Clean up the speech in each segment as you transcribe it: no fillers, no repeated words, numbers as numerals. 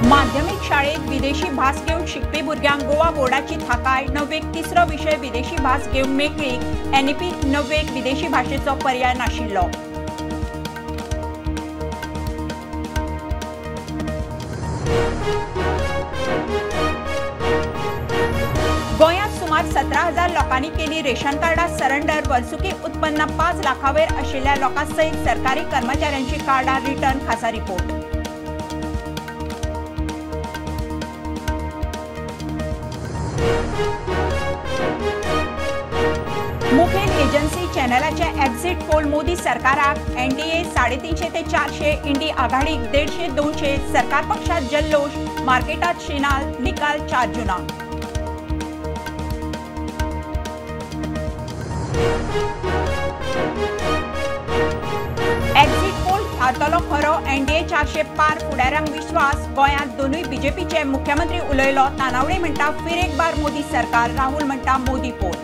माध्यमिक शाळेत विदेशी भास घेवन शिकपी भुरग्यांक गोवा बोर्डाची थाकाय. णव्वेक तिसरो विशय विदेशी भास घेवन मेकळीक. एनईपीत णव्वेक विदेशी भाशेचो पर्याय नाशिल्लो. गोंयांत सुमार 17,000 लोकांनी केली रेशन कार्डां सरेंडर. वर्सुकी उत्पन्न 5 लाखावयर आशिल्ल्या लोकां सयत सरकारी कर्मचाऱ्यांची कार्डां रिटर्न. खासा रिपोर्ट. मुखेल एजन्सी चॅनलाचे एक्झिट पोल मोदी सरकाराक एनडीए 350 ते 400, इंडी आघाडीक 150 200. सरकार पक्षात जल्लोष, मार्केटात शिनाल. निकाल 4 जूनाक. एक्झिट पोल थारतलो खरो, एनडीए 400 पार, फुडाऱ्यांक विश्वास. गोंयांत दोनूय बीजेपीचे मुख्यमंत्री उलयलो. तानावडे म्हणटा फिर एक बार मोदी सरकार, राहुल म्हणटा मोदी पोल.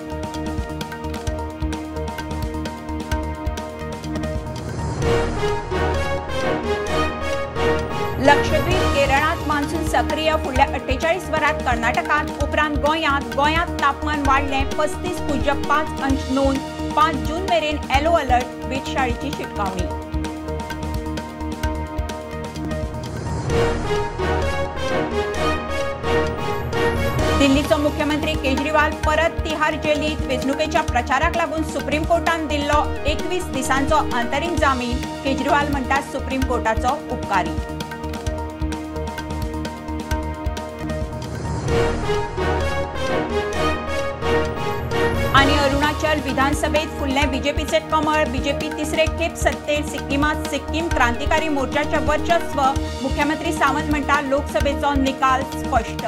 लक्षद्वीप केरळांत मान्सून सक्रिय. फुडल्या 48 वरांत कर्नाटकांत, उपरांत गोंयांत. गोंयांत तापमान वाडलें 35.5 अंश नोंद. 5 जून मेरेन येलो अलर्ट. वेधशाळेची शिटकावणी. दिल्लीचो मुख्यमंत्री केजरीवाल परत तिहार जेलीत. वेंचणुकेच्या प्रचाराक लागून सुप्रीम कोर्टान दिल्लो 21 दिसांचो अंतरीम जामीन. केजरीवाल म्हणटा सुप्रीम कोर्टाचो उपकारी. आनी अरुणाचल विधानसभेत फुल्लें बीजेपीचे कमळ. बीजेपी तिसरे खेप सत्तेर. सिक्किमात सिक्कीम क्रांतिकारी मोर्चाचे वर्चस्व. मुख्यमंत्री सावंत म्हणटा लोकसभेचो निकाल स्पश्ट.